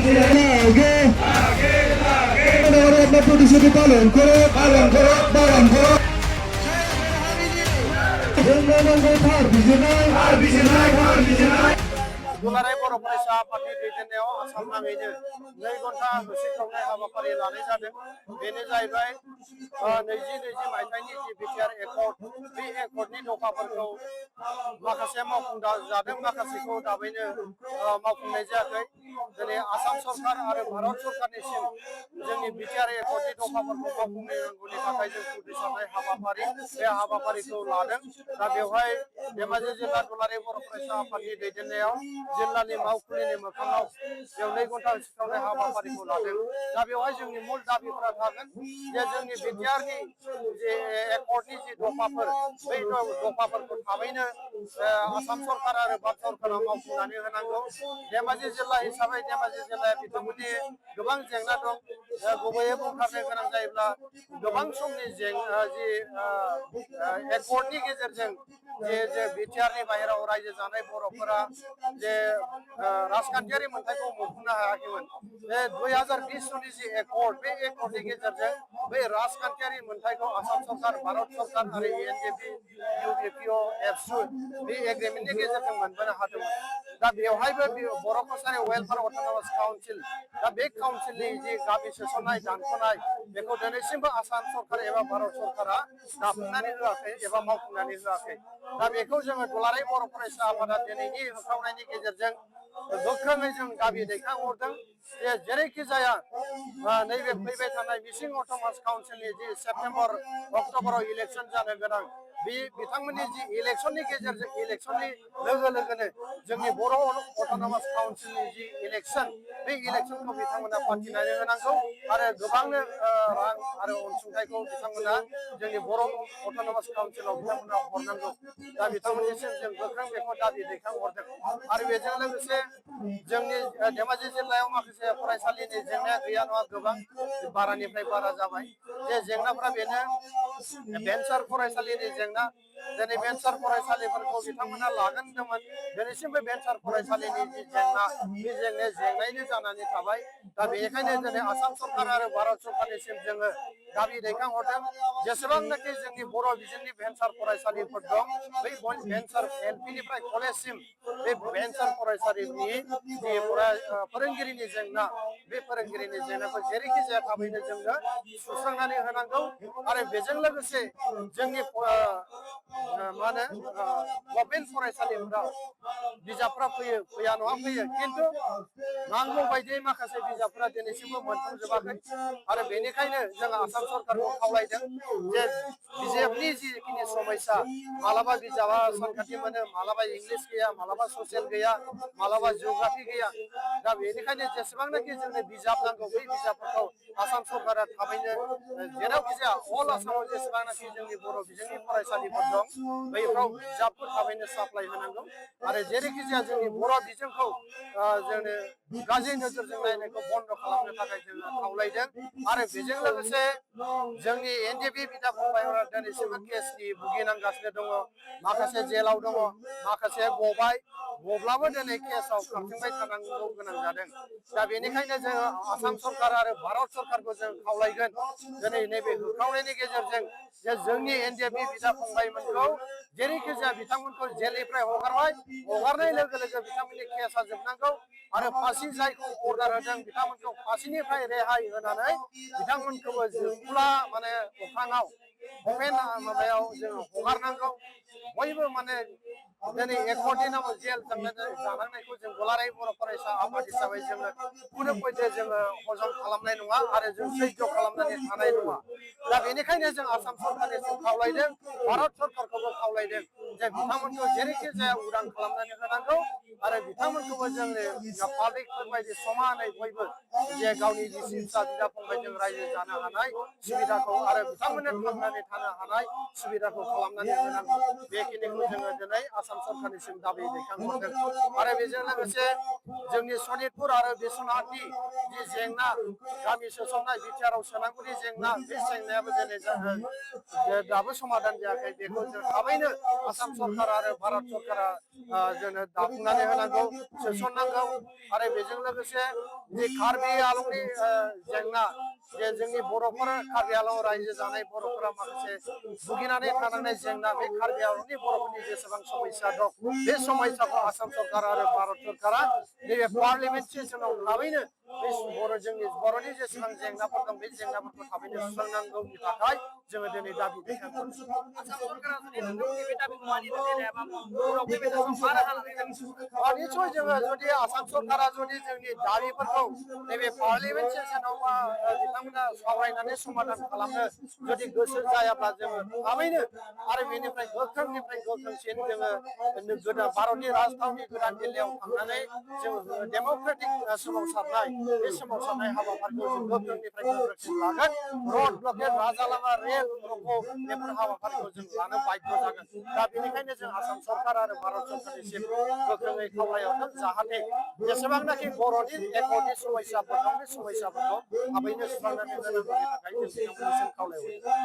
আগে আপনার প্রতিশ্রুতি পালন করো পালন করো পালন করো दुलाराय बर' फरायसा आफादनि दैदेननायाव आसाम नाङैनो 2 घन्टा होसिख्रावनाय हाबाफारि लानाय जादों। बेनो जाहैबाय 2020 मायथाइनि जि बिटिआर एकर्ड, बे एकर्डनि दफाफोरखौ माखासे मावफुंजादों, माखासेखौ दाबैनो मावफुंनाय जायाखै। दिनै आसाम सरकार आरो भारत सरकारनिसिम जोंनि बिटिआर एकर्डनि दफाफोरखौ मावफुंनांगौनि थाखाय जों फोसाबनाय हाबाफारि, बे हाबाफारिखौ लादों। दा बेवहाय धेमाजि जिल्ला दुलाराय बर' फरायसा आफादनि दैदेननायाव जिल्लानि मावखुलिनि मोखाङाव बेयाव 2 घन्टा होसिख्रावनाय हाबाफारिखौ लादों। दा बेवहाय जोंनि मुल दाबिफोरा थागोन जे जोंनि बिटिआरनि जे एकर्डनि जि दफाफोर, बै दफाफोरखौ थाबैनो आसाम सरकार आरो भारत सरकारा मावफुंनानै होनांगौ। धेमाजि जिल्ला हिसाबै धेमाजि जिल्लाया बिथांमोननि गोबां जेंना दं। गुबैयै बुंथारनो गोनां जायोब्ला गोबां समनि जेंना जि एकर्डनि गेजेरजों जे बिटिआरनि बाहेराव रायजो जानाय बर'फोरा जे राजखान्थियारि मोनथायखौ मोनफुंनो हायाखैमोन। बे 2020 सननि जि एकर्ड, बे एकर्डनि गेजेरजों बै राजखान्थियारि मोनथायखौ आसाम सरकार, भारत सरकार आरो एनडिएफबि, इउपिपिअ, एबसु बे एग्रिमेन्टनि गेजेरजों मोनबोनो हादोंमोन। दा बेवहायबो बर' कसारि वेलफेयार अट'नमास काउन्सिल, दा बे काउन्सिलनि जि गामि सोसननाय दानख'नाय, बेखौ दिनैसिमबो आसाम सरकार एबा भारत सरकारा दाफुंनानै होआखै एबा मावफुंनानै होआखै। दा बेखौ जोङो दुलाराय बर' फरायसा आफादा दिनैनि होख्रावनायनि गेजेरजों गोख्रोङै जों दाबि दैखांहरदों जे जेरैखि जाया नैबे फैबाय थानाय मिसिं अट'नमास काउन्सिलनि जि सेप्तेम्बर अक्ट'बराव इलेक्सन जानो गोनां, बे बिथांमोननि जि इलेक्सननि गेजेरजों इलेक्सननि लोगो लोगोनो जोंनि बर' अट'नमास काउन्सिलनि जि इलेक्सन, बे इलेक्सनखौ बिथांमोना फाथिनानै होनांगौ आरो गोबांनो रां आरो अनसुंथाइखौ बिथांमोना जोंनि बर' अट'नमास काउन्सिलाव बिथांमोना हरनांगौ। दा बिथांमोननिसिम जों गोख्रों बेखौ दाबि दैखांहरदों। आरो बेजों लोगोसे जोंनि धेमाजि जिल्लायाव माखासे फरायसालिनि जेंनाया गैया नङा गोबां, बारानिफ्राय बारा जाबाय। जे जेंनाफ्रा बेनो भेन्सार फरायसालिनि जेंना। दिनै भेन्सार फरायसालिफोरखौ बिथांमोना लागोन होनदोंमोन, दिनैसिमबो भेन्सार फरायसालिनि जि जेंना, बे जेंनाया जेंनायैनो जानानै थाबाय। दा बेनिखायनो दिनै आसाम सरकार आरो भारत सरकारनिसिम जोङो दाबि दैखांहरदों जेसेबांनाखि जोंनि बर' बिजोंनि भेन्सार फरायसालिफोर दं, बै भेन्सार एलपिनिफ्राय कलेजसिम बे भेन्सार फरायसालिनि जि फोरोंगिरिनि जेंना, बे फोरोंगिरिनि जेंनाखौ जेरैखि जाया थाबैनो जोंनो सुस्रांनानै होनांगौ। आरो बेजों लोगोसे जोंनि मा होनो गभर्नमेन्ट फरायसालिफोराव बिजाबफ्रा फैया नङा फैयो, खिन्थु नांगौ बायदियै माखासे बिजाबफोरा दिनैसिमबो मोनफुंजोबाखै। आरो बेनिखायनो जों आसाम सरकारखौ खावलायदों जे बिजाबनि जिखिनि समयसा, मालाबा बिजाबा सानखान्थि मोनो, मालाबा इंलिस गैया, मालाबा ससियेल गैया, मालाबा जिअ'ग्राफि गैया। दा बेनिखायनो जेसेबांनाखि जोंनो बिजाब नांगौ, बै बिजाबफोरखौ आसाम सरकारा थाबैनो जेरावखि जाया अल आसामाव जेसेबांनाखि जोंनि बर' बिजोंनि फरायसालिफोर दं, बैफ्राव बिजाबफोर थाबैनो साप्लाय होनांगौ। आरो जेरैखि जाया जोंनि बर' बिजोंखौ जोंनो गाज्रि नोजोरजों नायनायखौ बन्द' खालामनो थाखाय जोङो खावलायदों। आरो बेजों लोगोसे जोंनि एनडिएफबि बिदा फंबायफोरा दिनैसिमबो केसनि भुगिनांगासिनो दङ। माखासे जेलाव दङ, माखासे गब्लाबो दिनै केसाव खारथिंबाय थानांगौ गोनां जादों। दा बेनिखायनो जोङो आसाम सरकार आरो भारत सरकारखौ जों खावलायगोन दिनै नैबे होख्रावनायनि गेजेरजों जे जोंनि एनडिएफबि बिदा फंबायमोनखौ जेरैखि जाया बिथांमोनखौ जेलनिफ्राय हगारबाय, हगारनाय लोगो लोगो बिथांमोननि केसा जोबनांगौ आरो फासि जायखौ अर्डार होदों बिथांमोनखौ फासिनिफ्राय रेहाय होनानै बिथांमोनखौबो खुला माने अख्राङाव अपेन माबायाव जोङो हगारनांगौ। बयबो माने दिनै एकर्डनि नामाव जेल जानांनायखौ जों दुलाराय बर' फरायसा आफाद हिसाबै जोङो खुनु पयथे जोङो हजम खालामनाय नङा आरो जों सैज्य खालामनानै थानाय नङा। दा बेनिखायनो जों आसाम सरकारनिसिम खावलायदों, भारत सरकारखौबो खावलायदों जे बिथांमोनखौ जेरैखि जाया उदां खालामनानै होनांगौ आरो बिथांमोनखौबो जोंनि पाब्लिकफोर बायदि समानै बयबो जे गावनि बिसि फिसा बिदा फंबायजों रायजो जानो हानाय सुबिदाखौ आरो बिथांमोननो थांनानै थानो हानाय सुबिदाखौ खालामनानै होनांगौ। बेखिनिखौ जोङो दिनै आसाम सरकारनिसिम दाबि दैखांहरदों आरो बेजों लोगोसे जोंनि सनितपुर आरो बिश्वनाथनि जि जेंना गामि सोसननाय बिटिआरआव सोनांगौनि जेंना बे जेंनायाबो दिनै दाबो समाधान जायाखै बेखौ जों थाबैनो आसाम सरकार आरो भारत सरकारा जोंनो दाफुंनानै होनांगौ सोसननांगौ आरो बेजों लोगोसे जि कार्बि आलंनि जेंना जे जोंनि बर'फोर कार्बि आलं रायजो जानाय बर'फोरा माखासे भुगिनानै थानांनाय जेंना बे कार्बि आलंनि बर'फोरनि जेसेबां समस्या दं बे समस्याखौ आसाम सरकार आरो भारत सरकारा नैबे पार्लियामेन्ट सेसनाव थाबैनो बे जोंनि बर'नि जेसेबां जेंनाफोर दं बे जेंनाफोरखौ थाबैनो सुस्रांनांगौनि थाखाय जोङो दिनै दाबि दैखांदों। आसाम सरकारा जुदि नोंथांमोननि बे दाबिखौ मानिनो देनायाबा उनाव फैबाय थानाय समाव मा राहा लानाय जागोन? निस्सय जोङो जुदि आसाम सरकारा जुदि जोंनि दाबिफोरखौ नैबे पार्लियामेन्ट सेसनाव बिथांमोना सावरायनानै समाधान खालामनो जुदि गोसो जायाब्ला जोङो थाबैनो आरो बेनिफ्राय गोख्रोंनिफ्राय गोख्रोंसिन जोङो गोदान भारतनि राजधानी गोदान दिल्लीयाव थांनानै जोङो डेम'क्रेटिक सोमावसारनाय बे सोमावसारनाय हाबाफारिखौ जों गोख्रोंनिफ्राय गोख्रोंसिन लागोन रड ब्लकेट राजा लामा रेल रखौ बेफोर हाबाफारिखौ जों लानो बाध्य जागोन दा बेनिखायनो जों आसाम सरकार आरो भारत सरकारनिसिम गोख्रोङै खावलायहरदों जाहाथे जेसेबांनाखि बर'नि एकर्डनि समस्याफोर दं बे समस्याफोरखौ थाबैनो सुस्रांनानै होनांगौनि थाखाय जों बिथांमोननिसिम खावलायहरदों।